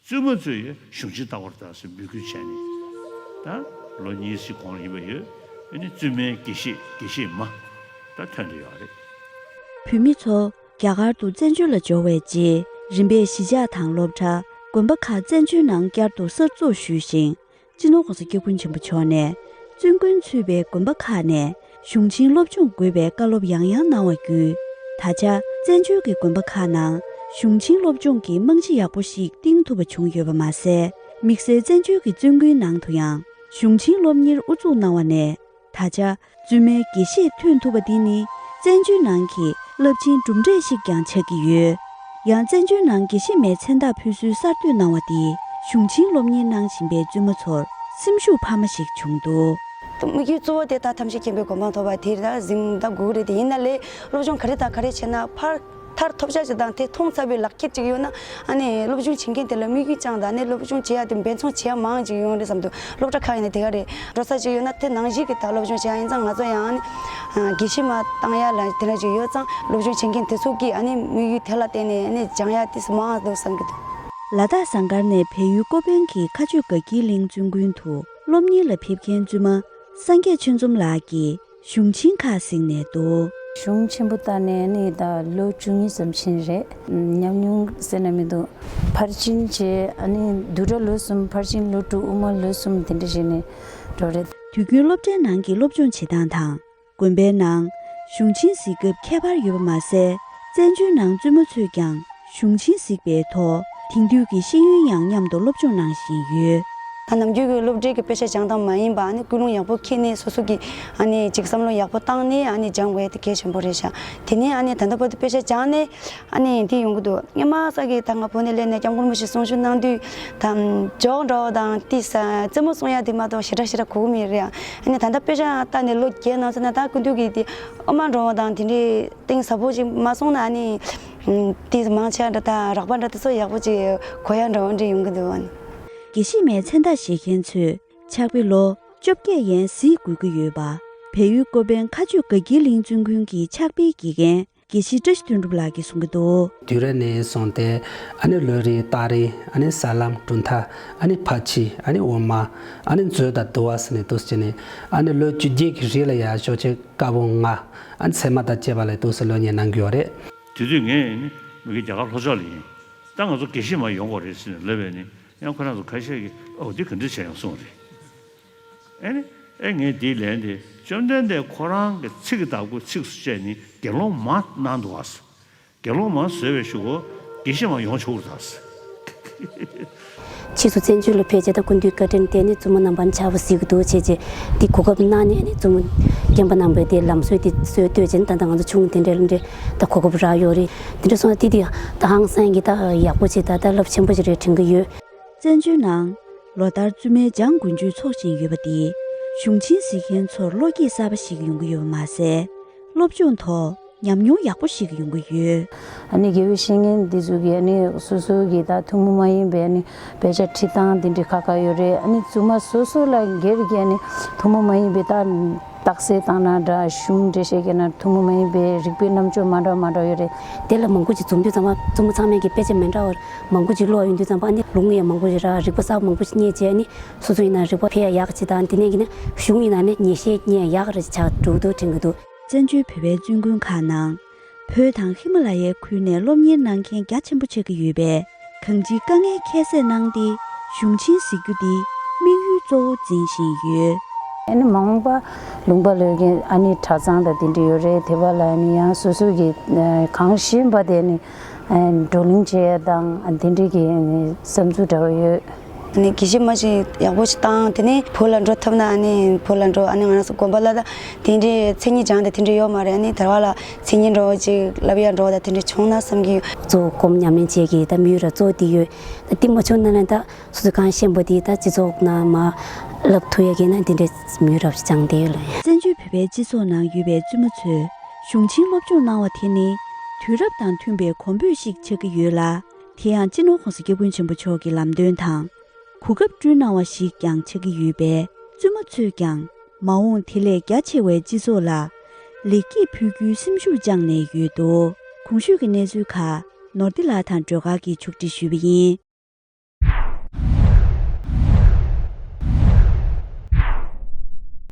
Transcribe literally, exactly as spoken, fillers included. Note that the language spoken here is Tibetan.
བཙུན་མ་ཚོས་གཞུང་ཆེན་ལྟ་བར་གདའ་ཟེར་འབོད་སྐུལ་བྱས་ནས། ད་ལོ་གཉིས་ཤིག་གོང་ལ་ཡིན་པ་ཡོད། ཨ་ནི་བཙུན་མའི་དགེ་བཤེས་དགེ་བཤེས་མ་ད་ཐོན་བསྡད་ཡོད་རེད། བོད་མི་ཚོ་རྒྱ་གར་དུ་བཙན་བྱོལ་ལ་འབྱོར་བའི་རྗེས། རིམ་པས་གཞིས་ཆགས་དང་སློབ་གྲྭ། དགོན་པ་ཁག་བཙན་བྱོལ་ནང་བསྐྱར་དུ་གསར་འཛུགས་ཞུས་ཤིང་། སྤྱི་ནོར་༸གོང་ས་༸སྐྱབས་མགོན་ཆེན་པོ་མཆོག་ནས་བཙུན་དགོན་ཚུད་པའི་དགོན་པ་ཁག་ནས་གཞུང་ཆེན་སློབ་སྦྱོང་དགོས་པའི་བཀའ་སློབ་ཡང་ཡང་གནང་བ་བརྒྱུད། ད་ཆ་བཙན་བྱོལ་གྱི་དགོན་པ་ཁག་ནང་གཞུང་ཆེན་སློབ་སྦྱོང་གི་རྨང་གཞི་ཡག་པོ་ཞིག་བཏིང་ཐུབ་པ་བྱུང་ཡོད་པ་མ་ཟད། དམིགས་བསལ་བཙན་བྱོལ་གྱི་བཙུན་དགོན་ནང་དུ་ཡང་གཞུང་ཆེན་སློབ་གཉེར་དབུ་འཛུགས་གནང་བ་ནས། ད་ཆ་བཙུན་མའི་དགེ་བཤེས་ཐོན་ཐུབ་པ་འདི་ནི་བཙན་བྱོལ་ནང་གི་རླབས་ཆེན་གྲུབ་འབྲས་ཤིག་ཀྱང་ཆགས་ཀྱི་ཡོད། ཡང་བཙན་བྱོལ་ནང་དགེ་བཤེས་མའི་མཚན་རྟགས་ཕུལ་སྲོལ་གསར་གཏོད་གནང་བ་དེས་གཞུང་ཆེན་སློབ་གཉེར་གནང་བཞིན་པའི་བཙུན་མ་ཚོར་སེམས་ཤུགས་འཕར་མ་ཞིག་བྱུང་འདུག། དམིགས་ཡུལ་གཙོ་བོ་དེ་ད་ཐམས་ཅད་མཁྱེན་པའི་གོ་འཕང་ཐོབ་པ་དེ་རེད། ད་གཟིམ་ད་དགོས་ཀྱི་རེད། དེ་ཡིན་ན་ལས་སློབ་སྦྱོང་ག་རེ་དང་ག་རེ་བྱས་ན་ཕར་མཐར་ཐོབ་བྱ་ཞིག་དང་དེ་མཐོང་ཚར་བའི་ལག་ཁྱེར་ཅིག་ཡོད་ན། ཨ་ནི་སློབ་སྦྱོང་བྱེད་མཁན་དེ་ལ་དམིགས་ཡུལ་བཅངས་དང་ནི་སློབ་སྦྱོང་བྱེད་ཡ་དེ་འབད་བརྩོན་བྱེད་ཡ་མང་ཅིག་ཡོང་རེད་བསམ་འདུག། སློབ་གྲྭ་ཁག་ཡིན་ན་དེ་ག་རེད། འགྲོ་ས་ཅིག་ཡོད་ན་དེ་ནང་བཞིན་གྱི་ད་སློབ་སྦྱོང་བྱེད་ཡ་ཡིན་ཙང་ང་ཚོ་ཡང་ཨ་ནི་དགེ་བཤེས་མ་བཏང་ཡ་ལ་དེ་འདྲ་ཅིག་ཡོད་ཙང་སློབ་སྦྱོང་བྱེད་མཁན་དེ་ཚོ་གིས་ཨ་ནི་དམིགས་ཡུལ་དེ་ལ་བརྟེན་ནས་ཨ་ནི་སྦྱང་ཡ་དེ་མང་འདུག་བསམ་གྱི་འདུག། ལ་དྭགས་ཟངས་དཀར་ནས་བལ་ཡུལ་ཀོ་པན་གྱི་མཁའ་སྤྱོད་དགའ་སྐྱིད་གླིང་བཙུན་དགོན་དུ་སློབ་གཉེར་ལ་ཕེབས་མཁན་བཙུན་མ་སངས་རྒྱས་ཆོས་འཛོམས་ལགས་ཀྱིས། གཞུང་ཆེན་ཁག་གཟིགས་ནས་འདུག། གཞུང་ཆེན་པོ་ལྟ་ནས་ནི་ད་ལོ་བཅུ་གཉིས་ཙམ་ཕྱིན་རེད། ཉམས་མྱོང་ཟེར་ན་མི་འདུག། ཕར་ཕྱིན་བྱས་ཨ་ནི་བསྡུ་གྲྭ་ལོ་གསུམ། ཕར་ཕྱིན་ལོ་དྲུག། དབུ་མ་ལོ་གསུམ་དེ་འདྲ་བྱས་ནས་འགྲོ་རེད། དུས་རྒྱུན་སློབ་གྲྭའི་ནང་གི་སློབ་སྦྱོང་བྱེད་སྟངས་དང་དགོན་པའི་ནང་གཞུང་ཆེན་གཟིགས་སྐབས་ཁྱད་པར་ཡོད་པ་མ་ཟད། བཙན་བྱོལ་ནང་བཙུན་མ་ཚོས་ཀྱང་། གཞུང་ཆེན་གཟིགས་པའི་ཐོག་དེང་དུས་ཀྱི་ཤེས་ཡོན་ཡང་མཉམ་དུ་སློབ་སྦྱོང་གནང་བཞིན་ཡོད། ད་ནམ་རྒྱུན་གྱི་སློབ་གྲྭའི་གི་དཔེ་ཆ་སྦྱང་སྟངས་མ་ཡིན་པ་ཨ་ནི་ཀུན་སློང་ཡག་པོ་འཁྱེར་ནས་སོ་སོ་གི་ཨ་ནི་ཅིག་བསམ་བློ་ཡག་པོ་བཏང་ནས་ཨ་ནི་སྦྱང་དགོས་དེ་གལ་ཆེན་པོ་རེད་ཤག། དེ་ནས་ཨ་ནི་ད་ལྟ་བར་དུ་དཔེ་ཆ་སྦྱངས་ནས་ཨ་ནི་འདི་ཡོང་གི་འདུག། སྔོན་མ་ས་གི་ད་ང་བོད་ནས་སླེབས་ནས་སྐྱབས་མགོན་རིན་པོ་ཆེ་གསུང་ཆོས་གནང་དུས་ད་འཇོག་འགྲོ་བ་དང་ཏི་ས་རྩེད་མོ་གསུང་ཡ་དེ་མ་གཏོགས་ཞེ་དྲག་ཞེ་དྲག་གོ་གི་མེད་རེད། ཨ་ནི་ད་ལྟ་དཔེ་ཆ་ལྟ་ནས་ལོ་བརྒྱད་ནང་ཚུད་ན་ད་སྐུ་མདུན་གི་དེ་ཨོ་མ་འགྲོ་བ་དང་དེ་འདྲའི་གཏིང་ཟབ་པོ་ཅིག་མ་སོང་ན་ཨ་ནི། ཏིས་མང་ཆེ་འདྲ་དང་རགས་པ་འདྲ་དེ་ཚོ་ཡག་པོ་ཅིག་གོ་ཡ་འདྲ་བོ་འདྲ་ཡོང་གི་འདུག་ཨ་ནི། དགེ་བཤེས་མའི་མཚན་རྟགས་བཞེས་མཁན་ཚོས་ཕྱག་དཔེ་ལོ་བཅོ་བརྒྱད་ཡན་གཟིགས་དགོས་ཀྱི་ཡོད་པ། བལ་ཡུལ་ཀོ་པན་མཁའ་སྤྱོད་དགའ་སྐྱིད་གླིང་བཙུན་དགོན་གྱི་ཕྱག་དཔེའི་དགེ་རྒན་དགེ་བཤེས་བཀྲ་ཤིས་དོན་གྲུབ་ལགས་ཀྱིས་གསུང་གི་འདུག། དུས་རབས་ནས་བཟུང་སྟེ་ཨ་ནི་ལོ་རེའི་རྟགས་རེ་ཨ་ནི་ས་ལམ་གྲུབ་མཐའ་ཨ་ནི་ཕར་ཕྱིན་ཨ་ནི་དབུ་མ་ཨ་ནི་མཛོད་དང་བསྡུ་བ་ཟེར་ནས་འདུག་སེ་བྱས་ནས་ཨ་ནི་ལོ་བཅོ་བརྒྱད་ཀྱི་རིང་ལ་ཡ་ཞོགས་ཇ་དཀར་པོ་ལྔ་ཨ་ནི་ཚད་མ་དང་བཅས་པ་ལ་འདུག་སེ་ལོ་གཉེར་གནང་གི་ཡོད་རེད། དེ་དུས་ངས་ནི་མི་གི་རྒྱ་གར་ལྷོ་ཕྱོགས་ལ་ཡིན། ད་ང་ཚོ་དགེ་བཤེས་མ་ཡོང་དགོས་རེད་ཟེར་ནས་ལབ་པས་ནི་ཡང་ཁོ་རང་ཚོ་ཁ་ཤས་ཀྱིས་ཨོ་འདི་ག་འདྲ་བྱས་ཡོང་གསུངས་རེད། ཨེ་ནི་ཨེ་ངས་འདིའི་ལན་དེ་བཅོམ་ལྡན་འདས་ཁོ་རང་གི་ཚིག་གི་བདག་པོ་ཚིགས་སུ་བཅད་ནི་དགེ་སློང་མ་གནང་འདུག་ཨ། དགེ་སློང་མ་བཟོས་པའི་གཞུག་གུ་དགེ་བཤེས་མ་ཡོང་ཆོག་གི་རེད་ད། ཕྱིས་སུ་བཙན་བྱོལ་ལ་ཕེབས་རྗེས་ད་སྐུ་མདུན་བཀའ་དྲིན་དེ་ནི་བཙུན་མ་རྣམ་པ་ཕྱག་དཔེ་གཟིགས་ཀྱི་འདུག་བྱས་རྗེས་འདི་གོ་སྐབས་གནང་ནས་ནི་བཙུན་མ་རྒན་པ་རྣམ་པས་དེ་ལམ་སྲོལ་དེ་སྲོལ་གཏོད་བྱས་ནས་ད་ལྟ་ང་ཚོ་ཆུང་དེ་འདྲའི་ལ་འདྲའི་ད་གོ་སྐབས་རག་ཡོད་རེད། དེ་འདྲ་སོང་ན་དེ་དེ་ད་ཧང་སང་གི་ད་ཡག་པོ་བྱས་ད་ད་རླབས་ཆེན་པོ་ཞིག་རེད་དྲན་གྱི་ཡོད། བཙན་བྱོལ་ནང་ལོ་ལྟར་བཙུན་མའི་བྱང་དགུན་ཆོས་འཚོགས་བཞིན་ཡོད་པ་དེས་གཞུང་ཆེན་གཟིགས་མཁན་ཚོར་བློ་སྐྱེད་གསར་པ་ཞིག་ཡོང་གི་ཡོད་པ་མ་ཟད། སློབ་སྦྱོང་ཐོག་ཉམས་མྱོང་ཡག་པོ་ཞིག་ཡོང་གི་ཡོད། ཨ་ནི་དགེ་བའི་བཤེས་གཉེན་འདི་ཚོ་གིས་ཨ་ནི་སོ་སོ་གི་ད་ཐུན་མོང་མ་ཡིན་པའི་ཨ་ནི་དཔེ་ཆ་ཁྲིད་སྟངས་འདི་འདྲ་ཁག་ཁག་ཡོད་རེད། ཨ་ནི་བཙུན་མ་སོ་སོ་ལ་སྒེར་གྱི་ཨ་ནི་ཐུན་མོང་མ་ཡིན་པའི་ད་རྟགས་གསལ་བཏང་ན་འདྲ་གཞུང་འགྲེལ་བཤད་བརྒྱབ་ན་ཐུན་མོང་མ་ཡིན་པའི་རིག་པའི་རྣམ་དཔྱོད་མ་འདྲ་མ་འདྲ་ཡོད་རེད། དེ་ལ་མང་པོ་ཅིག་འཛོམས་དུས་ཙམ་པ་བཙུན་མ་ཚང་མས་ཀྱི་དཔེ་ཆ་མི་འདྲ་བ་མང་པོ་ཅིག་ཀློག་ཡོང་དུས་ཙམ་པ་ཨ་ནི་ལུང་ཡང་མང་པོ་ཞིག་རག་རིག་པ་གསར་པ་མང་པོ་ཞིག་རྙེད་བྱས་ཨ་ནི་སོ་སོ་ཡིན་ན་རིག་པ་འཕེལ་ཡག་ཡག་ཅིག་དང་དེ་ནས་ཀྱི་ནི་གཞུང་ཡིན་ན་ནི་ངེས་ཤེས་རྙེད་ཡག་རེ་ཆགས་འགྲོ་གི་འདུག་དྲན་གྱི་འདུག། བཙན་བྱོལ་བོད་པའི་བཙུན་དགོན་ཁག་ནང་བོད་དང་ཧི་མ་ལ་ཡའི་ཁུལ་ནས་སློབ་གཉེར་གནང་མཁན་རྒྱ་ཆེན་པོ་ཆགས་ཀྱི་ཡོད་པས། གང་ཅིའི་དཀའ་ངལ་ཁྱད་བསད་གནང་སྟེ་གཞུང་ཆེན་གཟིགས་རྒྱུ་འདི་དམིགས་ཡུལ་གཙོ་བོ་འཛིན་བཞིན་ཡོད། ཨ་ནི་མ་འོངས་པ་ལུང་པ་ལོག་མཁན་ཨ་ནི་གྲྭ་ཚང་དང་དེ་འདྲ་ཡོད་རེད། དེ་བ་ལ་ཨ་ནི་ཡང་སོ་སོ་གི་གང་ཤེས་པ་དེ་ནི་བགྲོ་གླེང་བྱེད་ཡ་དང་དེ་འདྲ་གི་བསམ་ཚུལ་འདྲ་བོ་ཡོད། ཨ་ནི་དགེ་བཤེས་མ་ཞིག་ཡག་པོ་ཞིག་བཏང་དེ་ནས་བོད་ལ་འགྲོ་ཐུབ་ན་ཨ་ནི་བོད་ལ་འགྲོ་ཨ་ནི་ང་རང་ཚོ་དགོན་པ་ལ་ད་དེ་འདྲའི་མཚན་ཉིད་སྦྱང་དེ་དེ་འདྲ་ཡོད་མ་རེད། ཨ་ནི་དེ་བ་ལ་མཚན་ཉིད་འདྲ་བོ་ཅིག་བསླབ་ཡ་འགྲོ་བ་ད་དེ་འདྲ་བྱུང་ན་བསམ་གྱི་ཡོད། གཙོ་བོ་སྒོམ་ཉམས་ལེན་བྱེད་ཀྱི་ད་དམིགས་ཡུལ་ར་གཙོ་བོ་དེ་ཡོད། ད་དེ་མ་བྱུང་ན་ནི་ད་སོ་སོ་གང་ཤེས་པ་དེ་ད་སྤྱི་ཚོགས་ནང་མ་བསླབ་ཐུབ་ཡ་གི་ན་དེ་འདྲའི་དམིགས་ཡུལ་ར་སྦྱང་དེ་ཡོད་ལ། བཙན་བྱོལ་བོད་པའི་སྤྱི་ཚོགས་ནང་ཡོད་པའི་བཙུན་མ་ཚོས་གཞུང་ཆེན་སློབ་སྦྱོང་གནང་བ་དེ་ནི་དུས་རབས་དང་མཐུན་པའི་གོམ་བགྲོད་ཞིག་ཆགས་ཀྱི་ཡོད་ལ། དེ་ཡང་སྤྱི་ནོར་༸གོང་ས་༸སྐྱབས་མགོན་ཆེན་པོ་མཆོག་གི་ལམ་སྟོན་དང་གོ་སྐབས་བསྐྲུན་གནང་བ་ཞིག་ཀྱང་ཆགས་ཀྱི་ཡོད་པས། བཙུན་མ་ཚོས་ཀྱང་མ་འོངས་དེ་ལས་རྒྱ་ཆེ་བའི་སྤྱི་ཚོགས་ལ་ལེགས་སྐྱེས་ཕུལ་རྒྱུའི་སེམས་ཤུགས་བཅངས་ནས་ཡོད་འདུག། གོང་ཞུས་ཀྱི་གནས་ཚུལ་ཁག་ནོར་བདེ་ལགས་དང་སྒྲོལ་དཀར་གྱིས་ཕྱོགས་སྒྲིག་ཞུས་པ་ཡིན།